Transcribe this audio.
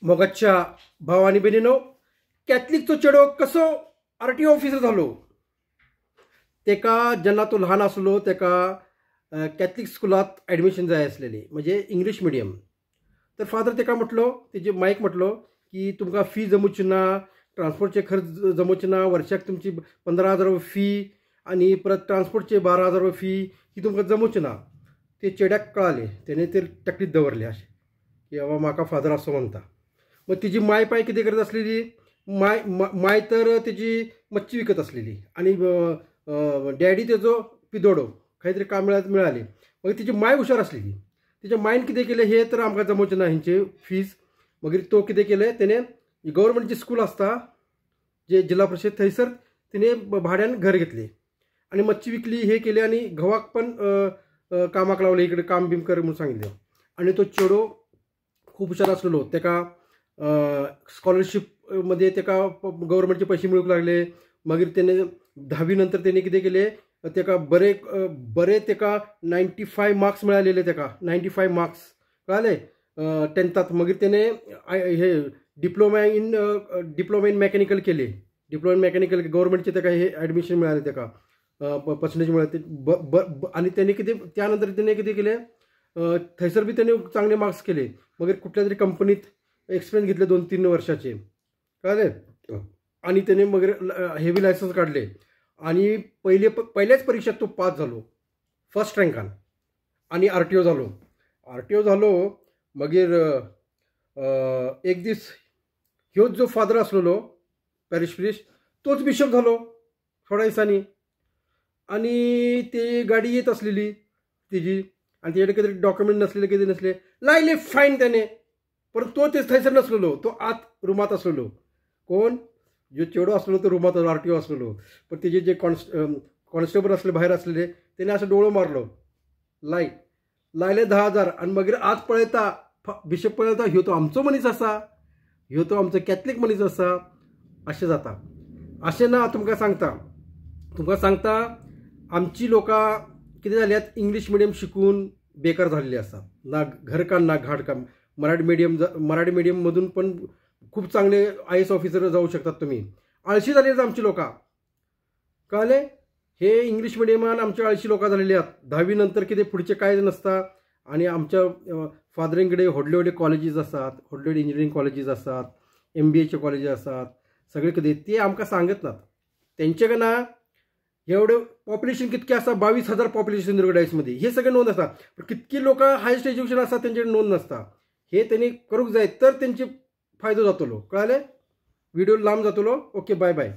मोगाच्या भाव आनी भयणीनो, कॅथलिकचो चेडो कसो आर टी ओ ऑफिसर जालो। तेका जेन्ना तो ल्हान आसलो तेका कॅथलिक स्कुलांत एडमिशन जाय आसलेली, म्हणजे इंग्लीश मिडियम। तर फादर तेका म्हटलो, तेजे मायक म्हटलो की तुमकां फी जमोवची ना, ट्रान्सपोर्टचे खर्च जमोवचे ना, वर्षाक तुमची 15,000 रुपये फी आनी परत ट्रान्सपोर्टचे 12,000 रुपये फी ही तुमकां जमोवची ना। ते चेड्याक कळाले, तेणे ते तकलीत दवरले अशें की बाबा म्हाका फादर असो म्हणटा। मग तिजी माय पाय कितें करत आसलेली, माय माय तर तेजी मच्छी विकत आसलेली आनी डॅडी तेजो पिदोडो, खंय तरी काम मेळाले। मगीर तिजी माय हुशार आसलेली, तिच्या मायन कितें केलें, हे तर आमकां जमोवचें ना हेंचे फीज। मगीर तो कितें केलें, तेणे गव्हर्मेंटचे स्कूल आसता जे जिल्हा परिषद, थंयसर तिणे भाड्यान घर घेतले आनी मच्छी विकली, हे केले आनी घोवाक पण कामाक लावले, इकडे काम बीम कर म्हणून सांगितलें। आनी तो चेडो खूब हुशार आसलेलो, तेका स्कॉलरशीप मध्ये तेका गव्हर्मेंटचे पैसे मिळूंक लागले। मागीर तेणे 10वी नंतर तेणे कितें केलें, तेका बरे बरे तेका 95 मार्क्स मिळालेले, तेका 95 मार्क्स कळाले टेंथात। मागीर तेणे हे डिप्लोमा इन मेकॅनिकल केले, डिप्लोमा इन मेकॅनिकल गव्हर्मेंटचे तेका हे ॲडमिशन मिळाले, तेका पर्सेंटेज मिळाले। आणि त्याने किती त्यानंतर त्याने किती केले, थंयसर बी त्याने चांगले मार्क्स केले। मगीर कुठल्या तरी कंपनीत एक्सपिरियन्स घेतले 2-3 वर्षाचे, कळाले। आणि त्याने मगीर हेवी लायसन्स काढले आणि पहिल्याच परीक्षेत तो पास झालो फर्स्ट रँकान आणि आर टी ओ झालो। आर टी ओ झालो मगीर एक दीस ह्योच जो फादर आसलेलो पॅरिश प्रिस्ट तोच बिशप झालो थोड्या दिसांनी। आणि ते गाडी येत आसलेली तिजी आणि तेजे काहीतरी डॉक्युमेंट नसलेले, कितें नसले, लायले फायन त्याने। पण तो ते थंयसर नसलेलो, तो आत रुमात आसलेलो। कोण जो चेडो आसलेलो तो रुमात आर टी ओ आसलेलो, पण तेजे जे कॉन्स्टेबल आसले भायर आसलेले तेणे असो डोळो मारलो, लायले 10,000। आनी मागीर आत पळयता बिशप पळयता, ह्यो तो आमचो मनीस आसा, ह्यो तो आमचो कॅथलीक मनीस आसा, अशें जाता। अशें ना, तुमकां सांगता, तुमकां सांगता आमची लोकां कितें जाल्यात, इंग्लीश मिडियम शिकून बेकार झालेली आसात, ना घरकाम ना घाटकाम। मराठी मिडियम, मराठी मिडियममधून पण खूप चांगले I S officer जाऊ शकतात तुम्ही। आळशी झाली आहेत आमची लोकां, कळाले। हे इंग्लिश मिडियमान आमचे आळशी लोकां झालेली आहेत। 10वी नंतर कितें पुढचे काय नसता। आणि आमच्या फादरींकडे व्हडले व्हडले कॉलेजीस आसात, व्हडले व्हडले इंजिनियरींग कॉलेजीस आसात, एम बी एचे कॉलेजीस आसात, सगळे कितें ते आमकां सांगत नात। तेंचे कडे एवढे पॉप्युलेशन कितके आसा, 22,000 पॉप्युलेशन सिंधुदुर्ग डायसमध्ये, हे सगळे नोंद आसा। पण कितकी लोकां हायस्ट एज्युकेशन आसा तेंचे नोंद नासता। हे त्यांनी करूंक जाय तर तेंचे फायदो जातलो, कळाले। व्हिडिओ लांब जातलो। Okay, bye bye.